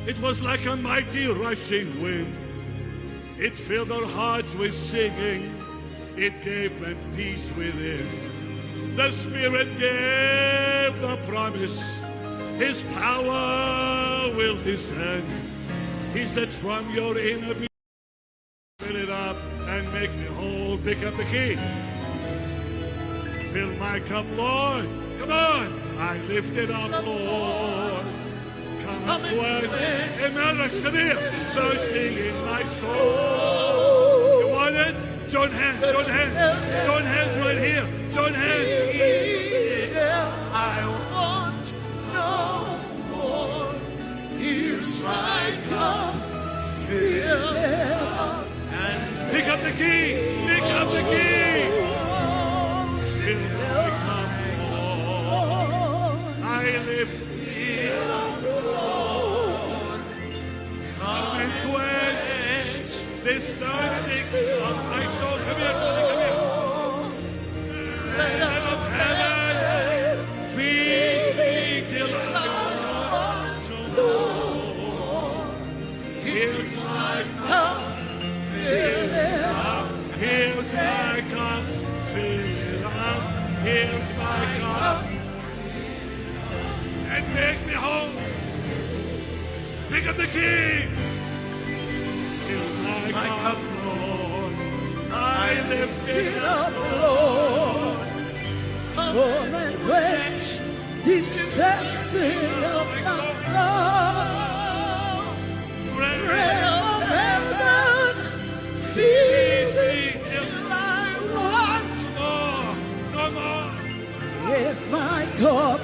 It was like a mighty rushing wind. It filled their hearts with singing. It gave them peace within. The Spirit gave the promise. His power will descend. He said, from your inner being, fill it up and make me whole. Pick up the key. Fill my cup, Lord. Come on. I lift it up, Lord. Come and quench. Hey, Maddox, come here. Thirsting in my soul. You want it? Join hands, join hands. Join hands right here. Join hands. I want no more. Here's my cup. Fill it up and pick up the key. Pick up the key. Fill my cup, Lord. I lift it up, Lord. Come and quench this thirsting of my soul. Come here, brother, come here. Bread of heaven, feed me till I want no more. Here's my cup, fill it up. Here's my cup, fill it up. Here's my cup, and make me whole. Pick up the key. Fill my cup, Lord. I lift it up, Lord. Come and quench this thirsting of my soul. Bread of heaven, feed me till I want more, no more. Here's my cup,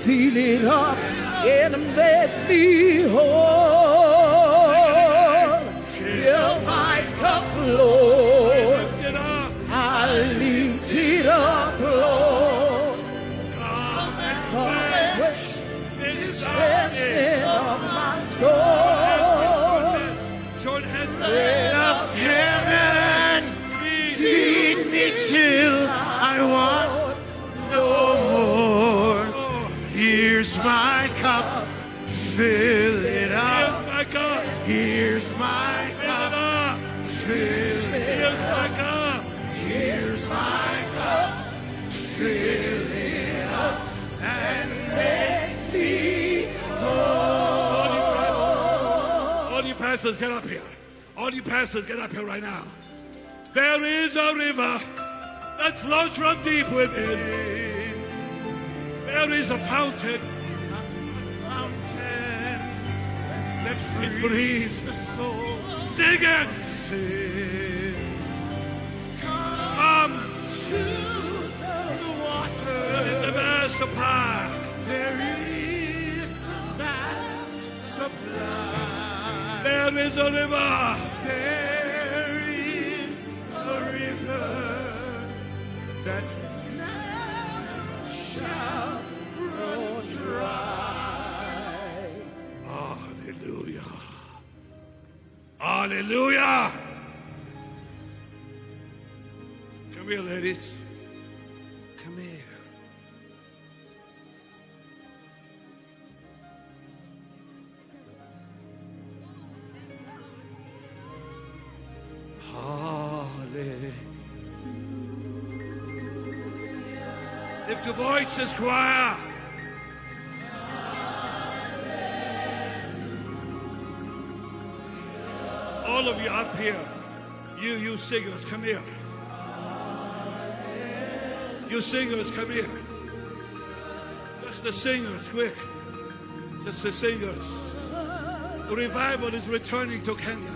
fill it up and make me whole. Fill my cup, Lord. Lift it up. I lift it up, Lord. Come and Come and quench quench this this thirsting thirsting of my soul. Join hands. Bread of heaven, feed me till I want no more. Here's my cup, fill it up. Here's my cup. Here's my Fill it cup, up. fill it Here's my cup. Here's my cup, fill it up and make me whole. All you pastors, get up here. All you pastors, get up here right now. There is a river that flows from deep within. There is a fountain. Fountain that It frees frees the soul. Sing it. Sing. Come To the water. There is a vast supply. There is a vast supply. There is a river. There is a river that never shall run dry. Hallelujah. Hallelujah. Come here, ladies. Come here. Hallelujah. Lift your voices, choir. All of you up here, you singers, come here. You singers, come here. Just the singers, quick. Just the singers. The revival is returning to Kenya.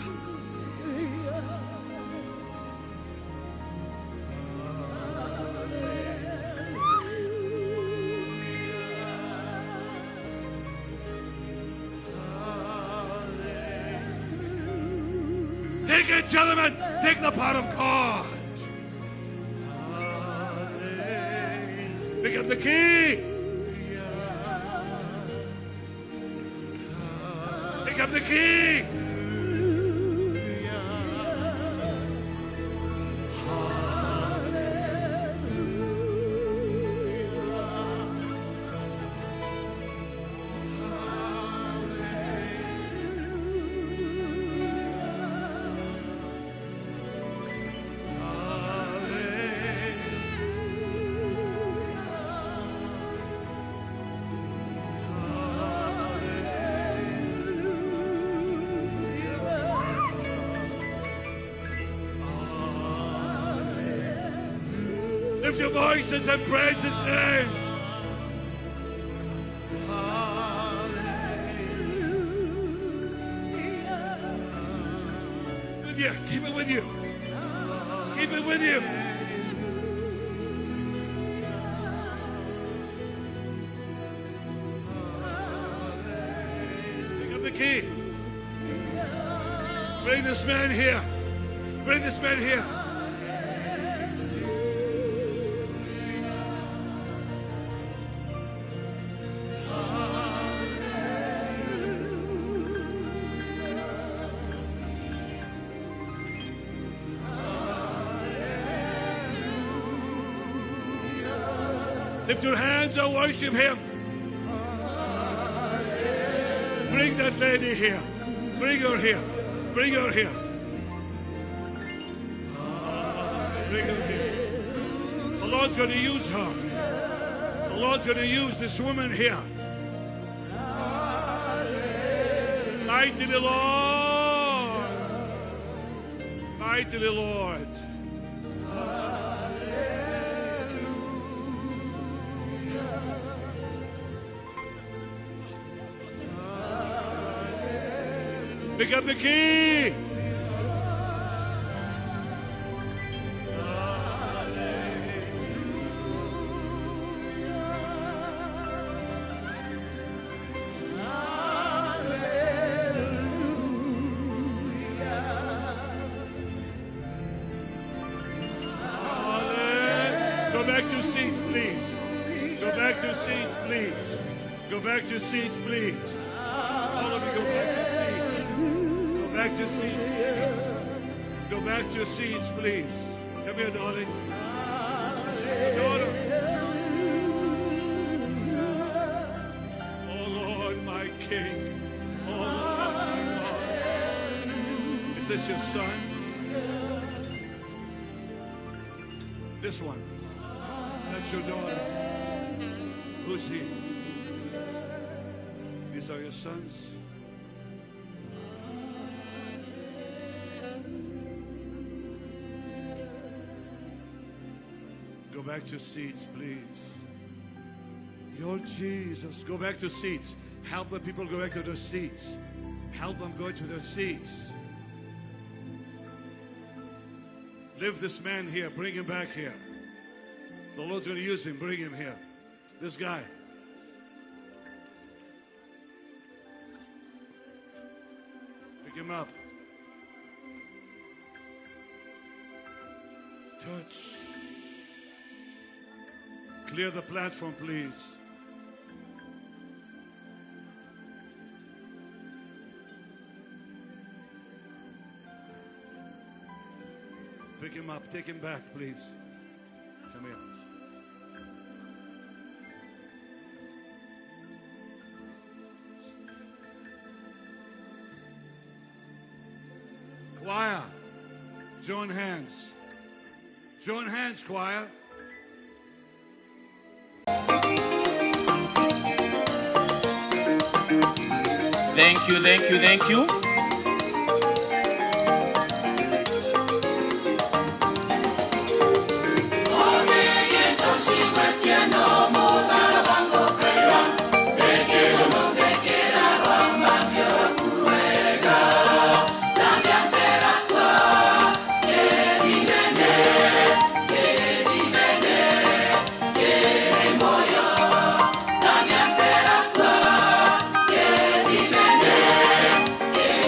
Take it, gentlemen. Take the part of God. Pick up the key. Pick up the key. Lift your voices and praise His name. With you. Keep it with you. Keep it with you. Pick up the key. Bring this man here. Bring this man here. Lift your hands and worship Him. Bring that lady here. Bring her here. Bring her here. Bring her here. The Lord's going to use her. The Lord's going to use this woman here. Mightily, Lord. Mightily, Lord. Pick up the key. Hallelujah. Go back to seats, please. Go back to seats, please. Go back to seats, please. All of you go back to seats. Go back to seats. Go back to your seats, please. Come here, darling. Daughter. Oh, Lord, my King. Oh, Lord, my God. Is this your son? This one. That's your daughter. Who's he? These are your sons? Go back to seats, please. Your Jesus. Go back to seats. Help the people go back to their seats. Help them go to their seats. Lift this man here. Bring him back here. The Lord's going to use him. Bring him here. This guy. Pick him up. Touch. Clear the platform, please. Pick him up. Take him back, please. Come here. Choir, join hands. Join hands, choir. Thank you, thank you, thank you. Yeah.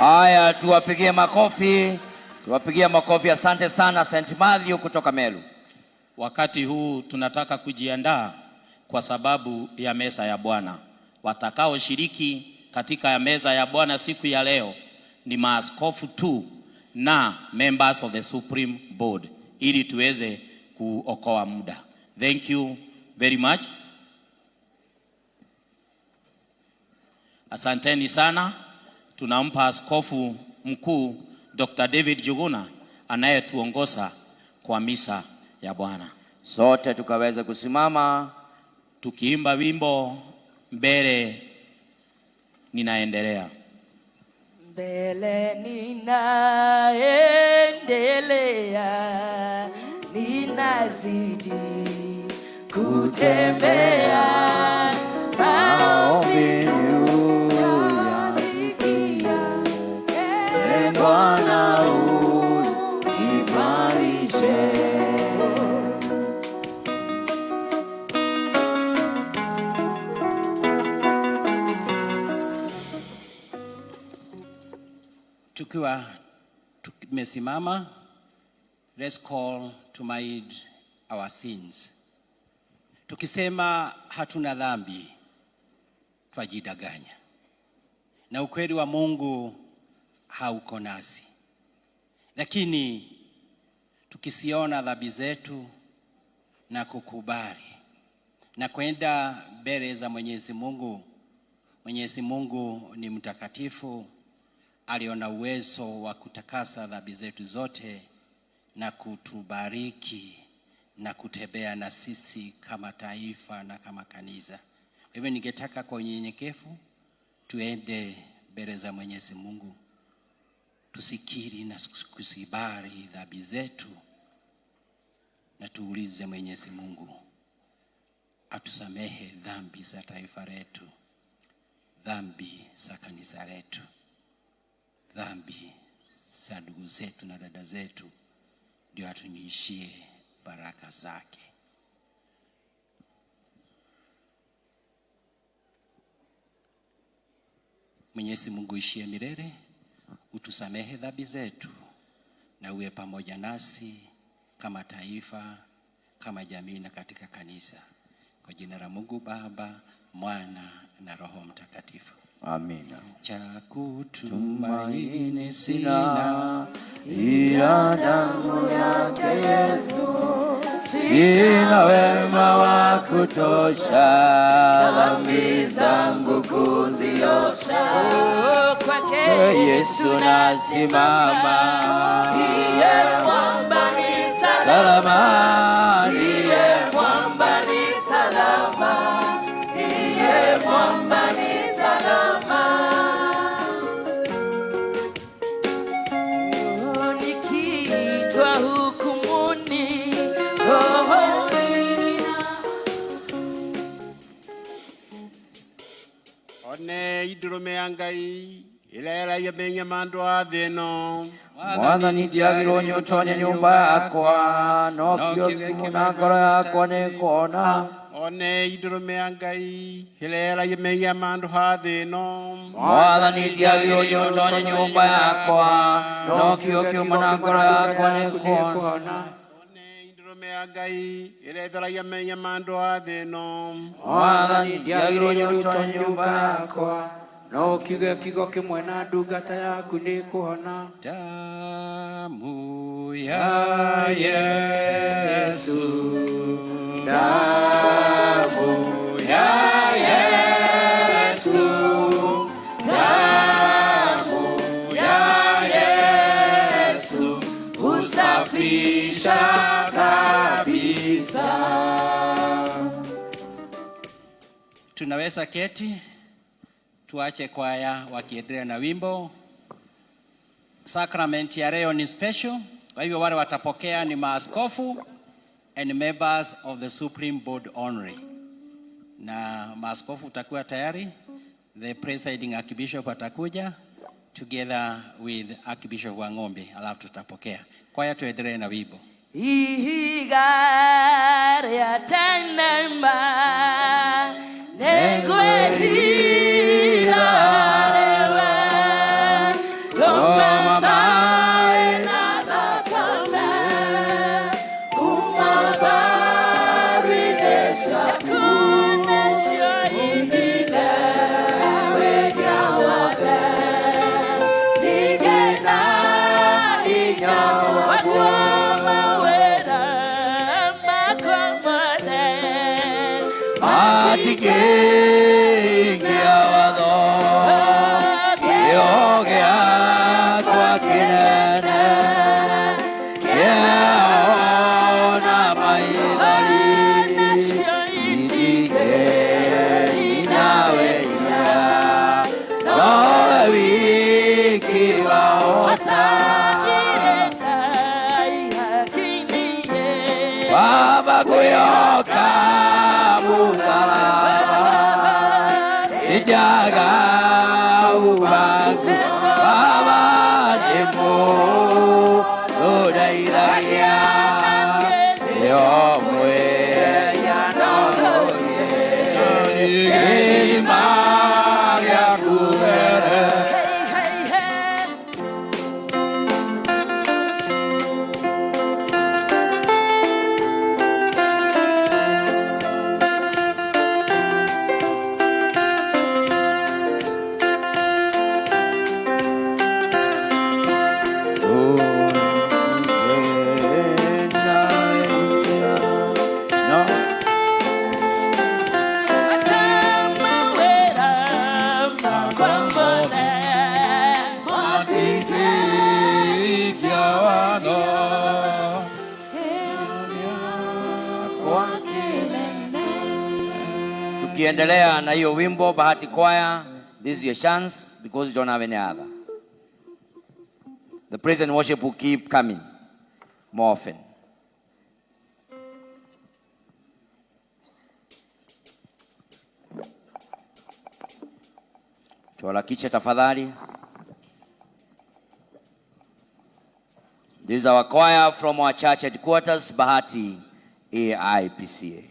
Haya, tuwapigie makofi, tuwapigie makofi. Asante sana St. Matthew kutoka Meru. Wakati huu tunataka kujiandaa kwa sababu ya meza ya Bwana. Watakaoshiriki katika meza ya Bwana siku ya leo ni maaskofu tu na members of the Supreme Board, ili tuweze kuokoa muda. Thank you very much. Asanteni sana. Tunampa askofu mkuu Dr. David Njuguna anayetuongoza kwa misa ya Bwana. Sote tukaweze kusimama tukiimba wimbo mbele ninaendelea. Mbele ninaendelea, ninazidi kutembea, maombi uyasikia, E Bwana uniimarishe. Tukiwa tumesimama, let's call to mind our sins. Tukisema hatuna dhambi, twajidanganya na ukweli wa Mungu hauko nasi. Lakini tukisiona dhambi zetu na kukubali na kwenda mbele za Mwenyezi Mungu, Mwenyezi Mungu ni mtakatifu, aliona uwezo wa kutakasa dhambi zetu zote na kutubariki na kutembea na sisi kama taifa na kama kanisa. Kwa hivyo ningetaka kwa unyenyekevu tuende mbele za Mwenyezi Mungu, tusikiri na kuzikubali dhambi zetu na tuulize Mwenyezi Mungu atusamehe dhambi za taifa letu, dhambi za kanisa letu, dhambi za ndugu zetu na dada zetu, ndio atunyunyishie baraka zake. Mwenyezi Mungu ishie milele, utusamehe dhambi zetu na uwe pamoja nasi kama taifa, kama jamii na katika kanisa. Kwa jina la Mungu Baba, Mwana na Roho Mtakatifu. Amina. Cha kutumaini sina sina ila damu yake Yesu, sina wema wa kutosha dhambi zangu kuziosha. Oh, kwake Yesu nasimama, ndiye mwamba ni salama, salama, ndiye mwamba ni salama, ndiye mwamba ni salama. Oh, nikiitwa hukumuni, rohoni One ndũrũme ya Ngai ĩrĩa mehia ma andũ a thĩ ĩno. Mwathani, ndiagĩrĩirwo nĩ ũtonye nyũmba yakwa, no kiugo kĩmwe na ngoro yakwa nĩ kuona. One ndũrũme ya Ngai ĩrĩa mehia ma andũ a thĩ ĩno. Mwathani, ndiagĩrĩirwo nĩ ũtonye nyũmba yakwa, no kiugo kĩmwe na ngoro yakwa nĩ kuona. One ndũrũme ya Ngai ĩrĩa ĩtheragia mehia ma andũ a thĩ ĩno. Mwathani, ndiagĩrĩirwo nĩ ũtonye nyũmba yakwa, no kiuge kiugo kĩmwe na ndungata yaku nĩ kũhona. Damu ya Yesu, damu ya Yesu, damu ya Yesu husafisha kabisa. Tunaweza keti, tuache kwaya wakiendelea na wimbo. Sacrament ya leo ni special, kwa hivyo wale watapokea ni maaskofu and members of the Supreme Board only. Na maaskofu utakuwa tayari, the presiding archbishop atakuja together with Archbishop Wang'ombe, alafu tutapokea. Kwaya, tuendelee na wimbo. Ihiga rĩa tene ma nĩngwĩhitha rĩwe. Naguo mawĩra makwa mothe Matingĩhingia watho, kĩo gĩakwa kĩnene, kĩona maithori, nacio itingĩnina wĩira, nowe wiki wahota. Baba kwĩhoka mũtharaba, injaga ubagu, Baba nĩmũndũndeithagia, nĩo mwĩya gĩthima gĩaku mbere. No. Matingĩhingia watho, Tukiendelea na hiyo wimbo Bahati Choir, this is your chance because you don't have any other. The praise and worship will keep coming more often. Tuharakishe tafadhali. This is our choir from our church headquarters, Bahati AIPCA.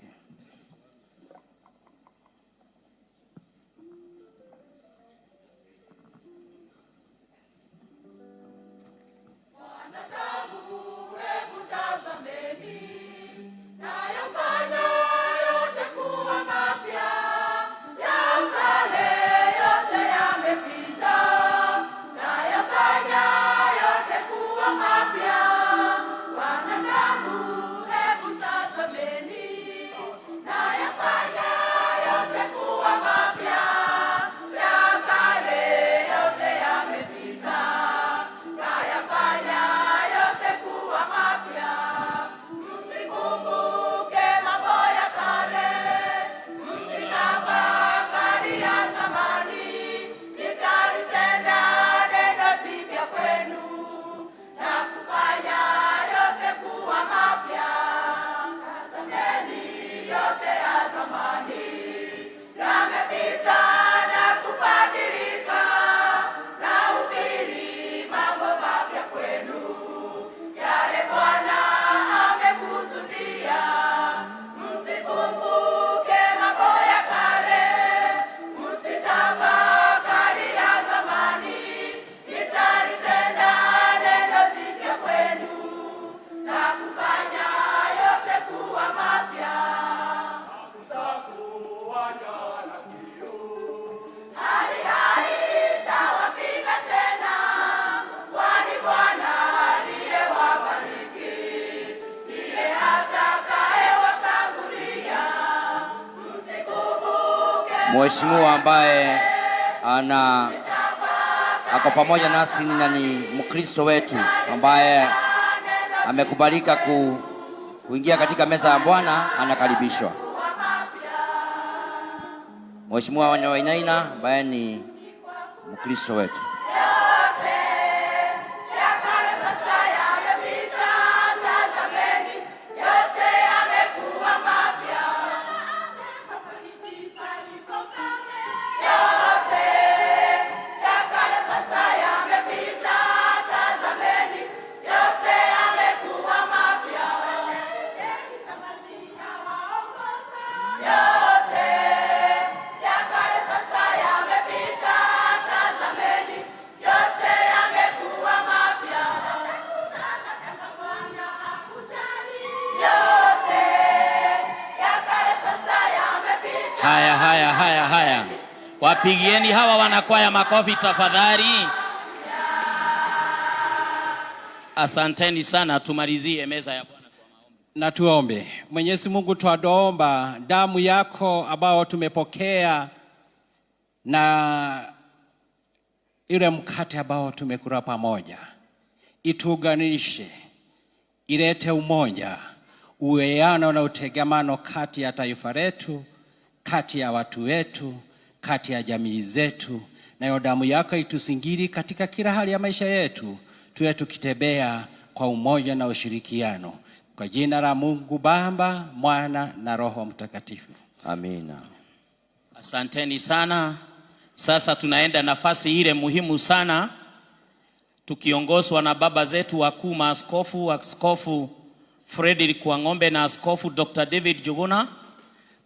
Mheshimiwa ambaye ana ako pamoja nasi na ni Mkristo wetu ambaye amekubalika kuingia katika meza ya Bwana, anakaribishwa. Mheshimiwa Wainaina ambaye ni Mkristo wetu. Haya, haya, haya, haya, wapigieni hawa wanakwaya makofi tafadhali. Asanteni sana, tumalizie meza ya Bwana. Na tuombe. Mwenyezi Mungu, twaomba damu yako ambao tumepokea na ile mkate ambao tumekula pamoja ituunganishe, ilete umoja, uwiano na utengamano kati ya taifa letu, kati ya watu wetu, kati ya jamii zetu, nayo damu yako itusingiri katika kila hali ya maisha yetu, tuwe tukitembea kwa umoja na ushirikiano. Kwa jina la Mungu Baba, Mwana na Roho Mtakatifu. Amina. Asanteni sana. Sasa tunaenda nafasi ile muhimu sana, tukiongozwa na baba zetu wakuu maaskofu, Askofu Frederick Wang'ombe na Askofu Dr. David Juguna,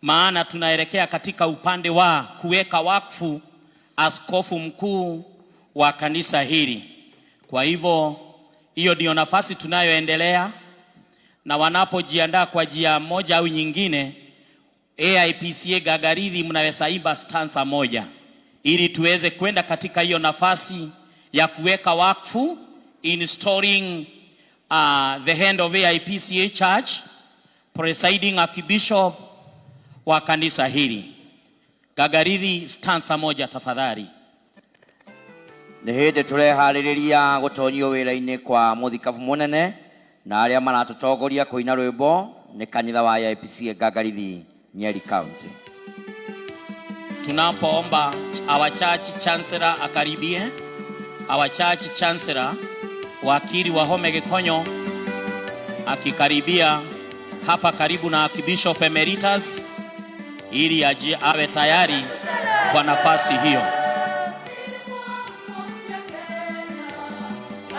maana tunaelekea katika upande wa kuweka wakfu askofu mkuu wa kanisa hili. Kwa hivyo hiyo ndiyo nafasi tunayoendelea, na wanapojiandaa kwa njia moja au nyingine, AIPCA Gagarithi mnaweza imba stanza moja ili tuweze kwenda katika hiyo nafasi ya kuweka wakfu, installing the hand of AIPCA Church, presiding archbishop wa kanisa hili. Gagarithi, stanza moja tafadhali. Nĩ hĩndĩ tũreharĩrĩria gũtonyio wĩra-inĩ kwa mũthikabu mũnene na arĩa maratũtongoria kũina rwĩmbo nĩ kanitha wa AIPCA Gagarithi, Nyeri County. Tunapoomba our church chancellor akaribie, our church chancellor wakili Wahome Gikonyo akikaribia hapa karibu na Archbishop Emeritus ili aje awe tayari kwa nafasi hiyo.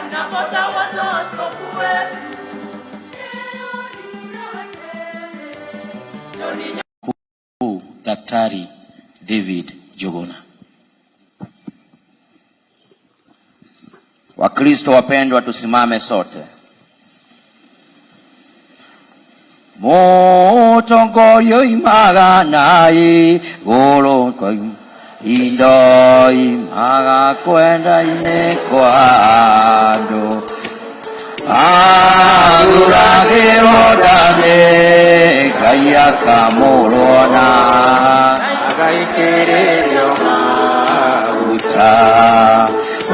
Anapotawaza askofu wetu Daktari David Jogona. Wakristo wapendwa, tusimame sote. Mũtongoria oimaga na igũrũ indo imaga kwenda-inĩ kwa andũ athuragĩrwo ndamĩ Ngai akamũrwo na agaitĩrĩrio maguta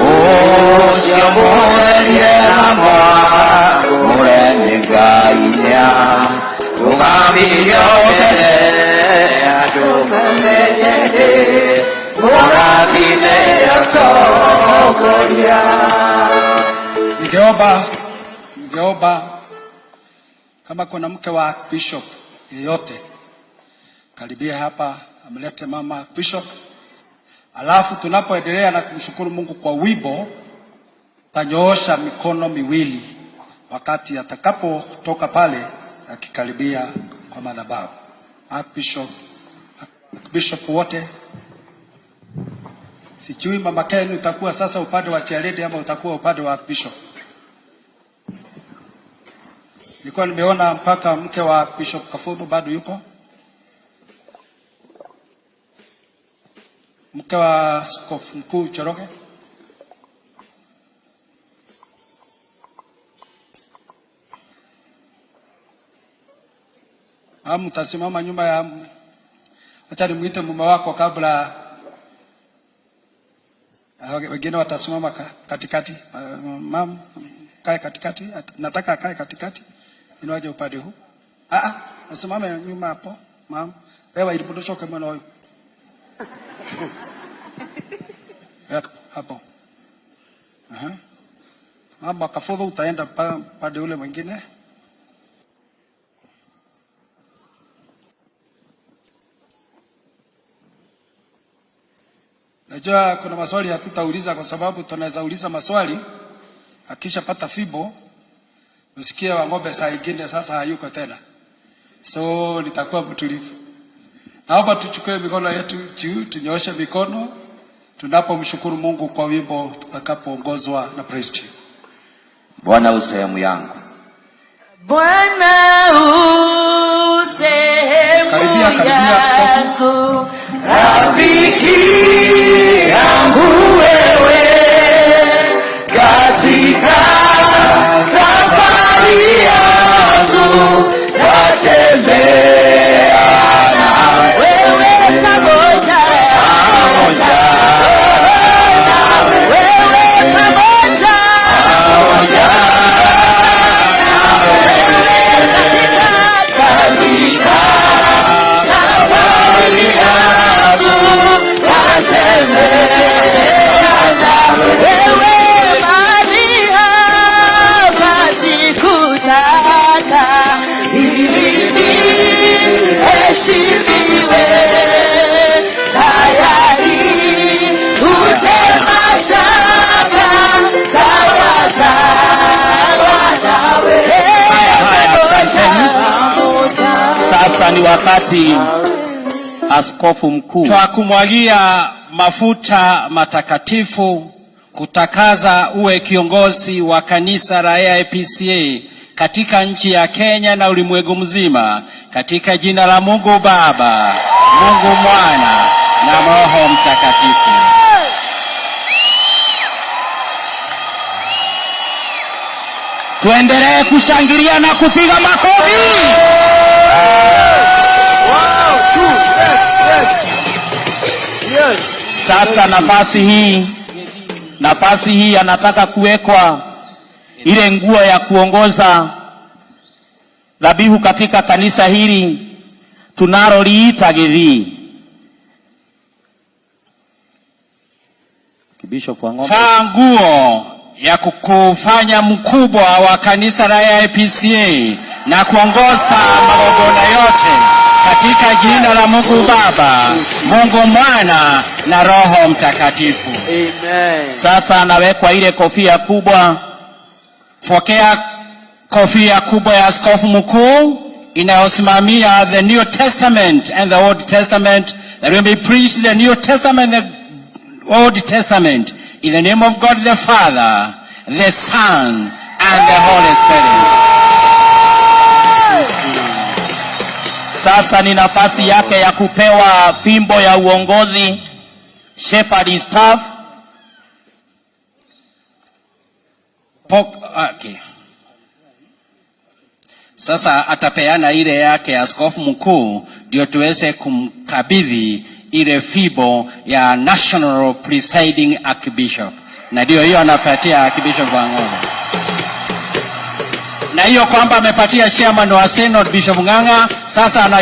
ũcio mũtherie na mwamũre nĩ Ngai nĩa rũgamirio mbere andũ mamenyete mũrathime ũtongoria. Ningeomba kama kuna mke wa bishop yeyote karibia hapa, amlete mama bishop. Alafu tunapoendelea na kumshukuru Mungu kwa wimbo, tanyoosha mikono miwili wakati atakapotoka pale akikaribia kwa madhabahu. Archbishop, Bishop wote, sijui mama Ken utakuwa sasa upande wa chairlady ama utakuwa upande wa bishop. Nilikuwa nimeona mpaka mke wa Bishop Kafudhu bado yuko, mke wa askofu mkuu Njoroge. Ama mtasimama nyuma ya, acha nimuite mume wako kabla wengine watasimama katikati. Mam, kae katikati, nataka akae katikati, inawaje upande huu? Ah, asimame nyuma hapo, mam. Wewe ilipondoshoke mwana huyu. Hapo. Aha. Mama Kafudhu utaenda pande ule mwingine. Najua kuna maswali hatutauliza kwa sababu tunaweza uliza maswali akishapata fimbo usikie wa ng'ombe saa ingine sasa hayuko tena. So nitakuwa mtulivu. Naomba tuchukue mikono yetu juu, tunyooshe mikono tunapomshukuru Mungu kwa wimbo tutakapoongozwa na praise team. Bwana u sehemu yangu. Bwana u sehemu Karibia, karibia, askofu. yangu, Rafiki yangu wewe katika wakati askofu mkuu Twakumwagia mafuta matakatifu kutakaza uwe kiongozi wa kanisa la AIPCA katika nchi ya Kenya na ulimwengu mzima, katika jina la Mungu Baba, Mungu Mwana na Roho Mtakatifu. Tuendelee kushangilia na kupiga makofi. Wow, two, yes, yes. Sasa nafasi hii anataka kuwekwa ile nguo ya kuongoza dhabihu katika kanisa hili tunaloliita Githii. Bishop Wang'ombe. Vaa nguo ya kukufanya mkubwa wa kanisa la AIPCA na kuongoza magongona yote katika jina la Mungu Baba, Mungu Mwana na Roho Mtakatifu. Amen. Sasa anawekwa ile kofia kubwa. Pokea kofia kubwa ya askofu mkuu inayosimamia the New Testament and the Old Testament, that will be preached the New Testament and the Old Testament in the name of God the Father, the Son and the Holy Spirit. Sasa ni nafasi yake ya kupewa fimbo ya uongozi, shepherd staff. Okay. Sasa atapeana ile yake ya askofu mkuu ndio tuweze kumkabidhi ile fimbo ya National Presiding Archbishop, na ndio hiyo anapatia Archbishop Wang'ombe, na hiyo kwamba amepatia chairman wa Synod Bishop Ng'ang'a, sasa ana